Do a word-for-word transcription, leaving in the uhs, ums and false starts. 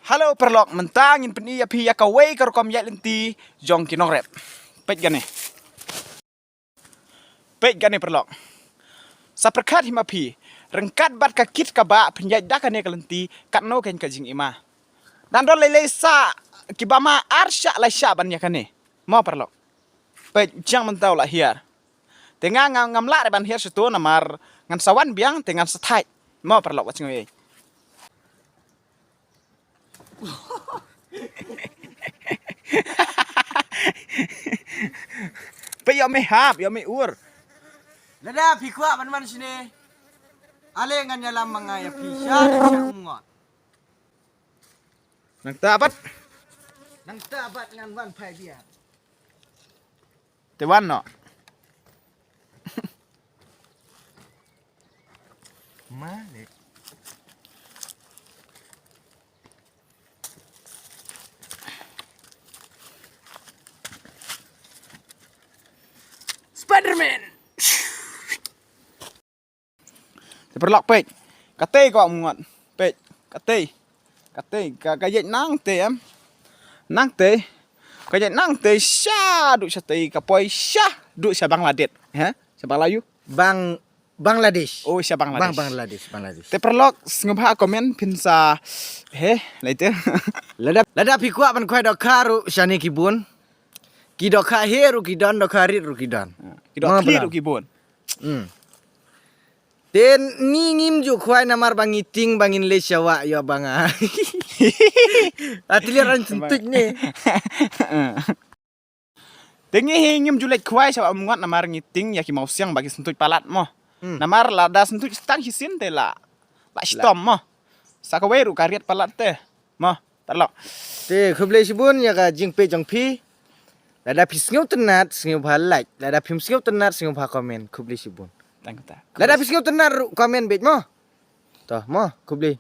Hello paralok, mynta ngin pyni ïa phi ïa kawei ka rukom ïaid lynti jong ki nongrep. Peit kane. Peit kane paralok. Sa pyrkhat hi ma phi, ryngkat bad ka kit kaba phin ïaid da kane ka lynti, katno kein ka jingima. Dang don lei lei sa kiba ma ar shah lai shah ban ïa kane. Mo paralok. Peit, jang mynta u la hiar. Te nga nga ngam lah re ban hiar shato namar ngan sa wan biang te ngan sa thait. Mo paralok, wat jingoi. Peit, ïoh me hap, ïoh me ur. Lada phi kwah ban wan shane, ale ngan ïalam ma nga ïa phi sha sha Umngot. Nangta pat. Nangta pat ngan wan phai biang. Te wan noh. Malik. Spider-Man. Te paralok peit. Katei ka Umngot. Peit. Katei. Katei. Ka, ka ïaid nangtei em. Nangtei. Ka ïaid nangtei sha duh shatei ka poi sha duh sha Bangladesh. He? Sha Bangladesh. Bang Bangladesh. Oh, sha Bangladesh. Bang Bangladesh, Bangladesh. Te paralok sngewbha comment phin sa. He, later. Lada lada phi kwah ban khwai dohkha ruh shane ki bun. Ki dohkha he ruh ki don, dohkha rit ruh ki don. Ki dohkha rit ruh ki bun. Hmm. Te ngi ngim ju khwai namar ba ngi tieng ba ngin leit sha wah ïoh ba nga. Atiliar an sentut ne. Te ngi hi ngim ju leit khwai sha wah Umngot namar ngi tieng ïa ki mawsiang ba ki sentut palat mo. Hmm. Namar lada sentut tang shisien te la. La shitom mo. Sa kawei ruh ka riat palat te. Mo. Paralok. Te khublei shibun ïa ka jingpeit jong phi. Lada phi sngewtynnat sngewbha like. Lada phim sngewtynnat sngewbha comment. Khublei shibun. Tang kata. Lada phi sngewtynnat ruh comment beit mo. To mo, khublei.